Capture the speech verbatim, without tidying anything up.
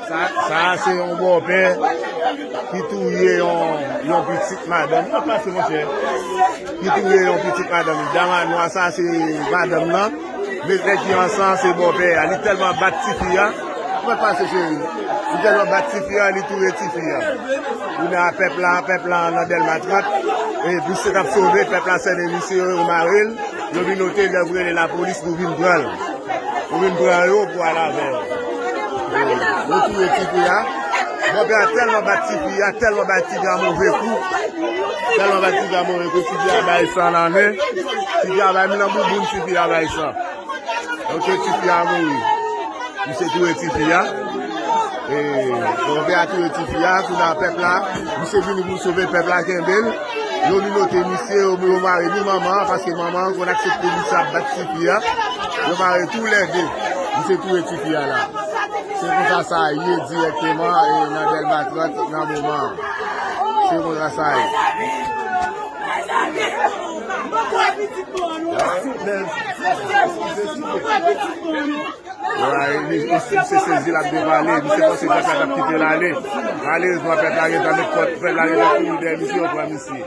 Sa, sa a se yon bòpè ki touye yon, yon pitit madanm. Mwen pase, monchè. Ki touye yon pitit madanm. Dam a nwa sa, se madanm nan. Mesye ki ansan, se bòpè a. Li tèlman bat tifi a. Mwen pase, cheri. Li tèlman bat tifi a, li touye tifi a. Kounye a, pèp la, pèp la nan Dèlma trant. E misye k ap sove, pèp la sènen misye, yo mare l. Yo vin note lè pou rele lapolis pou vin pran l. Pou vin pran yo pou al avè yo. Yo touye tifi a. Bòpè a tèlman bat tifi a, tèlman bat tifi a move kou. Tèlman bat tifi a move kou, tifi a bay san nan nen. Tifi a bay, menm nan bouboun, tifi a bay san. Ok, tifi a mouri. Misye touye tifi a. E, bòpè a touye tifi a, kounye a pèp la. Misye vini pou sove pèp la, kenbe l. Yo vin note misye, yo, yo mare ni manman an, paske manman an konn aksepte misye ap bat tifi a. Yo mare toulède. Misye touye tifi a la. Se konsa sa ye dirèkteman, e, nan Dèlma trant nan moman an. Se konsa sa ye. Misye sezi, l ap devale. Misye panse pèp la t ap kite l ale. Malerezman, pèp la gentan met kòd, pèp la gentan kouri dèyè misye, yo pran misye.